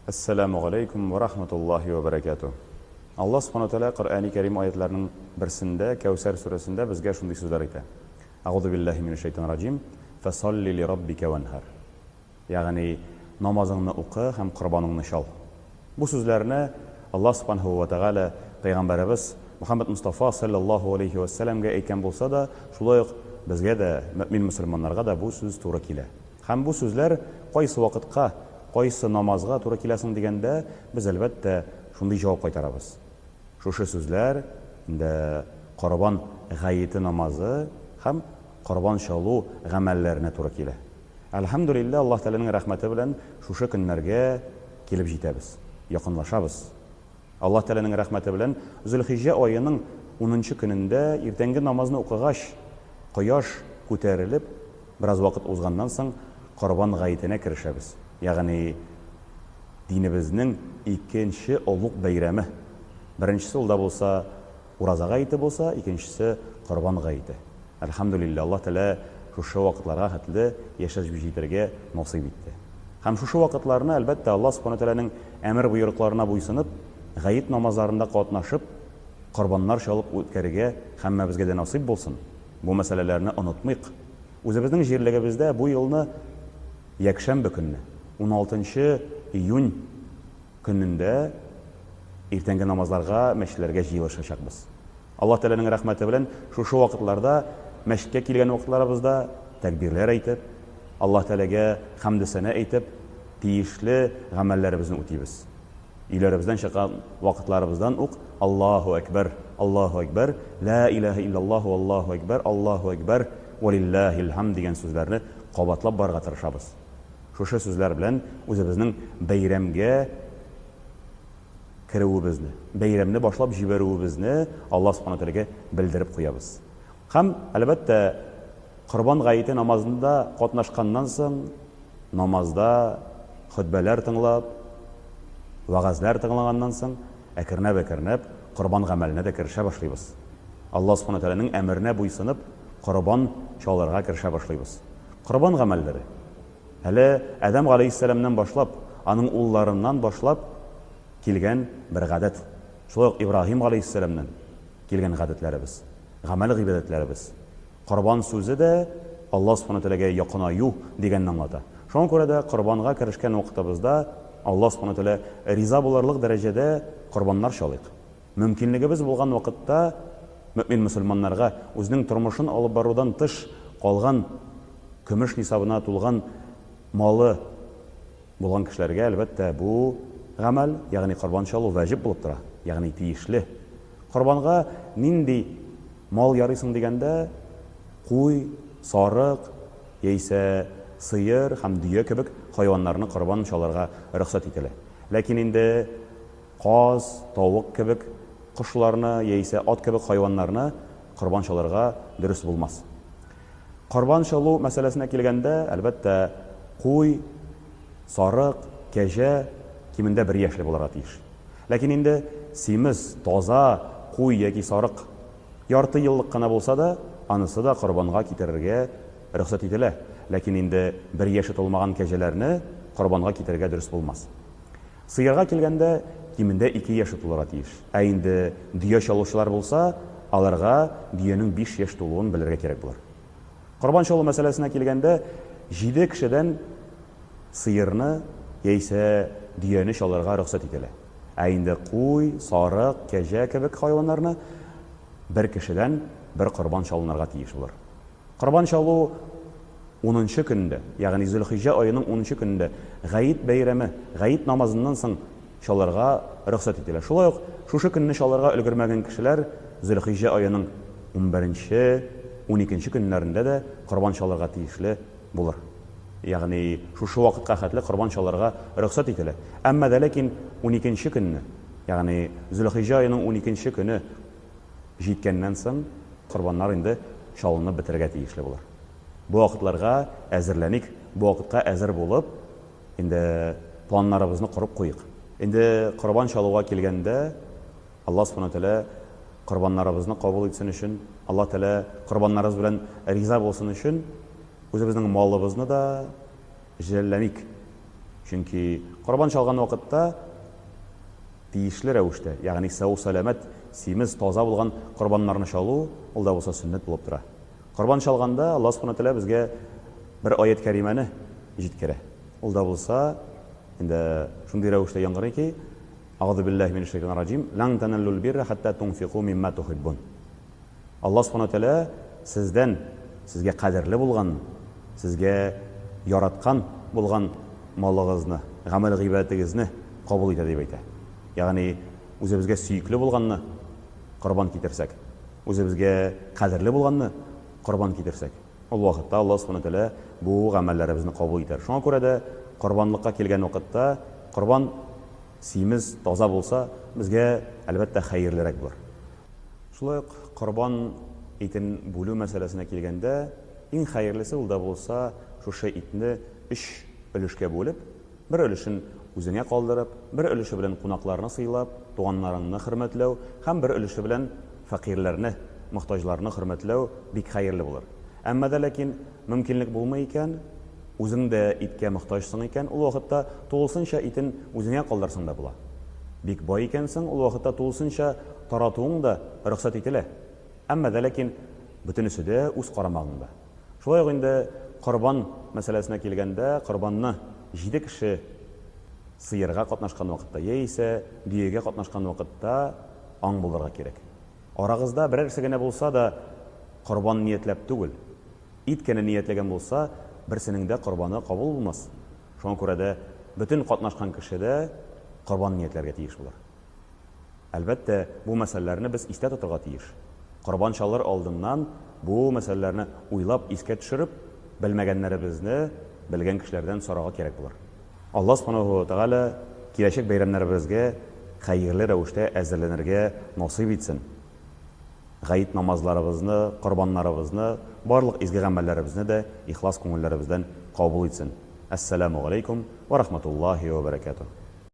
Әссәламү галәйкүм вә рахматуллаһи вә бәрәкәтүһ. Аллаһ Субхану ва Тәгалә Коръәни Кәрим аятларының берсендә, Кәүсәр сүрәсендә безгә шундый сүзләр әйтә. Әгъузу биллаһи минәш шәйтанир раҗим. Фәсалли ли раббика ванһар. Ягъни намазыңны укы һәм корбаныңны чал. Бу сүзләрне Аллаһ Субханаһу ва Тәгалә пәйгамбәребез Мөхәммәд Мостафа салләллаһу алейһи вә сәлләмгә әйткән булса да, шулай ук безгә дә, мөэмин мөселманнарга да бу сүз туры килә. Һәм бу сүзләр кайсы вакытка, кайсы намазга туры килә соң дигәндә, без, әлбәттә, шундый җавап кайтарабыз. Шушы сүзләр инде Корбан гаете намазы һәм корбан чалу гамәлләренә туры килә. Әлхәмдүлилләһ, Аллаһ Тәгаләнең рәхмәте белән шушы көннәргә килеп җитәбез, якынлашабыз. Аллаһ Тәгаләнең рәхмәте белән Зөлхиҗҗә аеның унынчы көнендә иртәнге намазны укыгач, кояш күтәрелеп, бераз вакыт узганнан соң Корбан гаетенә керешәбез, ягъни динебезнең икенче олуг бәйрәме. Беренчесе ул да булса Ураза гаете булса, икенчесе Корбан гаете. Әлхәмдүлилләһ, Аллаһ Тәгалә шушы вакытларга хәтле яшәп җитәргә насыйп итте. Һәм шушы вакытларны, әлбәттә, Аллаһ Субхана Тәгаләнең әмер-боерыкларына буйсынып, гает намазларында катнашып, корбаннар чалып үткәрергә һәммәбезгә дә насыйп булсын. Бу мәсьәләләрне онытмыйк. Үзебезнең җирлегебездә бу елны якшәмбе көнне, уналтынчы июнь көнендә иртәнге намазларга мәчетләргә җыелышачакбыз. Аллаһ Тәгаләнең рәхмәте белән шушы вакытларда мәчеткә килгән вакытларыбызда тәкбирләр әйтеп, Аллаһ Тәгаләгә хәмде-сәна әйтеп, тиешле гамәлләребезне үтибез. Өйләребездән чыккан вакытларыбыздан ук Аллаһу әкбәр, Аллаһу әкбәр, лә иләһә иллаллаһу Аллаһу әкбәр, Аллаһу әкбәр, вәлиллаһил хәмд дигән сүзләрне кабатлап барырга тырышабыз. Шушы сүзләр белән үзебезнең бәйрәмгә керүебезне, бәйрәмне башлап җибәрүебезне Аллаһ Субхана Тәгаләгә белдереп куябыз. Һәм, әлбәттә, Корбан гаете намазында катнашканнан соң, намазда хөтбәләр тыңлап, вәгазьләр тыңлаганнан соң, әкренләп-әкренләп корбан гамәленә дә керешә башлыйбыз. Аллаһ Субхана Тәгаләнең әмеренә буйсынып, корбан чалырга керешә башлыйбыз. Корбан гамәлләре. Әле Адәм галәйһиссәламнән башлап, аның улларыннан башлап килгән бер гадәт. Шулай ук Ибраһим галәйһиссәламнән килгән гадәтләребез, гамәл-гыйбадәтләребез. Корбан сүзе дә Аллаһ Субхана Тәгаләгә якынаю дигәнне аңлата. Шуңа күрә дә корбанга керешкән вакытыбызда Аллаһ Субхана Тәгалә риза булырлык дәрәҗәдә корбаннар чалыйк. Мөмкинлегебез булган вакытта мөэмин мөселманнарга үзенең тормышын алып барудан тыш калган көмеш нисабына тулган малы булган кешеләргә, әлбәттә, бу гамәл, ягъни корбан чалу вәҗиб булып тора, ягъни тиешле. Корбанга нинди мал ярый соң дигәндә, куй, сарык, яисә сыер һәм дөя кебек хайваннарны корбан чалырга рөхсәт ителә. Ләкин инде Каз, тавык кебек кошларны яисә ат кебек хайваннарны корбан чалырга дөрес булмас. Корбан чалу мәсьәләсенә килгәндә, әлбәттә, куй, сарык, кәҗә кимендә бер яшьле булырга тиеш. Ләкин инде симез, таза куй яки сарык ярты еллык кына булса да, анысы да корбанга китерергә рөхсәт ителә. Ләкин инде бер яше тулмаган кәҗәләрне корбанга китерергә дөрес булмас. Сыерга килгәндә, кимендә ике яше тулырга тиеш. Ә инде дөя чалучылар булса, аларга дөянең биш яшь тулуын белергә кирәк булыр. Корбан чалу мәсьәләсенә килгәндә, җиде кешедән сыерны яисә дөяне чалырга рөхсәт ителә. Ә инде куй, сарык, кәҗә кебек хайваннарны бер кешедән бер корбан чалынырга тиеш булыр. Корбан чалу унынчы көнендә, ягъни Зөлхиҗҗә аеның унынчы көнендә гает бәйрәме, гает намазыннан соң чалырга рөхсәт ителә. Шулай ук шушы көнне чалырга өлгермәгән кешеләр Зөлхиҗҗә аеның унберенче, уникенче көннәрендә дә корбан чалырга тиешле булыр. Ягъни шушы вакытка хәтле корбан чалырга рөхсәт ителә. Әмма дә ләкин уникенче көнне, ягъни Зөлхиҗҗә аеның уникенче көне җиткәннән соң, корбаннар инде чалынып бетерергә тиешле булыр. Бу вакытларга әзерләник, бу вакытка әзер булып, инде планнарыбызны корып куйык. Инде корбан чалуга килгәндә, Аллаһ Субхана Тәгалә корбаннарыбызны кабул итсен өчен, Аллаһ Тәгалә корбаннарыбыз белән риза булсын өчен, үзебезнең малыбызны да жәлләмик. Чөнки корбан чалган вакытта тиешле рәвештә, ягъни сау-сәламәт, симез, таза булган корбаннарны чалу, ул да булса сөннәт булып тора. Корбан чалганда Аллаһ Субхана Тәгалә безгә бер аять кәримәне җиткерә. Ул да булса инде шундый рәвештә яңгырый ки, Әгъузу биллаһи минәш шайтанир раҗим, лән тәнәлүл бирра хәтта тунфику мимма тухиббун. Аллаһ Субхана Тәгалә сездән сезгә кадерле булган, сезгә яраткан булган малыгызны, гамәл гыйбадәтегезне кабул итә дип әйтә. Ягъни үзебезгә сөекле булганны корбан китерсәк, үзебезгә кадерле булганны корбан китерсәк, ул вакытта Аллаһ Субхана Тәгалә бу гамәлләребезне кабул итәр. Шуңа күрә дә корбанлыкка килгән вакытта корбан симез, таза булса, безгә, әлбәттә, хәерлерәк булыр. Шулай ук корбан итен бүлү мәсьәләсенә килгәндә, иң хәерлесе ул да булса шушы итне өч өлешкә бүлеп, бер өлешен үзеңә калдырып, бер өлеше белән кунакларны сыйлап, туганнарыңны хөрмәтләү һәм бер өлеше белән фәкыйрьләрне, мохтаҗларны хөрмәтләү бик хәерле булыр. Әмма дә ләкин мөмкинлек булмый икән, үзең дә иткә мохтаҗсың икән, ул вакытта тулысынча итен үзеңә калдырсаң да була. Бик бай икәнсең, ул вакытта тулысынча таратуың да рөхсәт ителә. Әмма дә ләкин бөтенесе дә үз карамагыңда. Шулай ук инде корбан мәсьәләсенә килгәндә, корбанны җиде кеше сыерга катнашкан вакытта яисә дөягә катнашкан вакытта аң булырга кирәк. Арагызда берәрсе генә булса да корбан ниятләп түгел, ит кенә ниятләгән булса, берсенең дә корбаны кабул булмас. Шуңа күрә дә бөтен катнашкан кеше дә корбан ниятләргә тиеш булыр. Әлбәттә, бу мәсьәләләрне без истә тотырга тиеш. Корбан чалыр алдыннан бу мәсьәләләрне уйлап, искә төшереп, белмәгәннәребезне белгән кешеләрдән сорарга кирәк булыр. Аллаһ Субханаһу ва Тәгалә киләчәк бәйрәмнәребезгә хәерле рәвештә әзерләнергә насыйп итсен. Гает намазларыбызны, корбаннарыбызны, барлык изге гамәлләребезне дә ихлас күңелләребездән кабул итсен. Әссәламү галәйкүм вә рахматуллаһи вә бәрәкәтүһ.